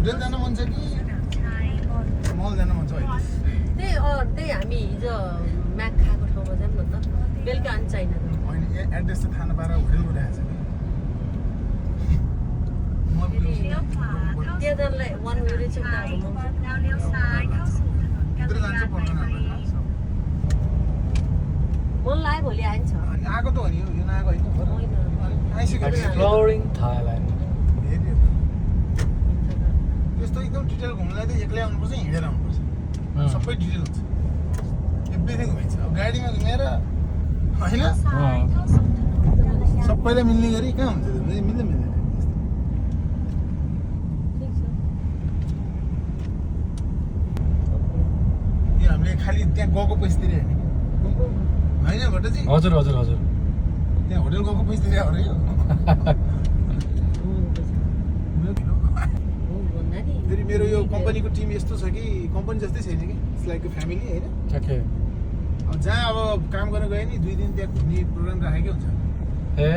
Hotel जान मन छ कि मल जान मन छ अहिले त्यही हामी हिजो म्याक खाएको ठाउँमा जाऊँ न त बेलुका अनि चाहिन होइन एड्रेस त थाहा नपाएर होटेल उठाएको छ कि त्यहाँ जानलाई 1 वे चाहिँ भित्र जान्छ पर्दैन मन लाग्यो भोलि आइन्छ आएको त हो नि यो नआएको होइन आइसक्यो Exploring Thailand. त्यस्तो एकदम डिटेल घुम्नलाई त एक्लै आउनुपर्छ हिँडेर आउनुपर्छ सबै डिटेल हुन्छ एभ्रिथिङ हुन्छ अब गाडीमा घुमेर होइन सबैलाई मिल्ने गरी कहाँ हुन्छ मिल्दैन यो हामीले खालि त्यहाँ गएको पैसा तिरे होइन भट्टजी हजुर हजुर हजुर त्यहाँ होटेल गएको पैसा तिरे हो र यो फेरि मेरो यो कम्पनीको टिम यस्तो छ कि कम्पनी जस्तै छैन कि इट्स लाइक अ फ्यामिली होइन ओके अब जहाँ अब काम गर्न गयो नि 2 दिन त्यहाँ घुम्ने प्रोग्राम राखेकै हुन्छ ए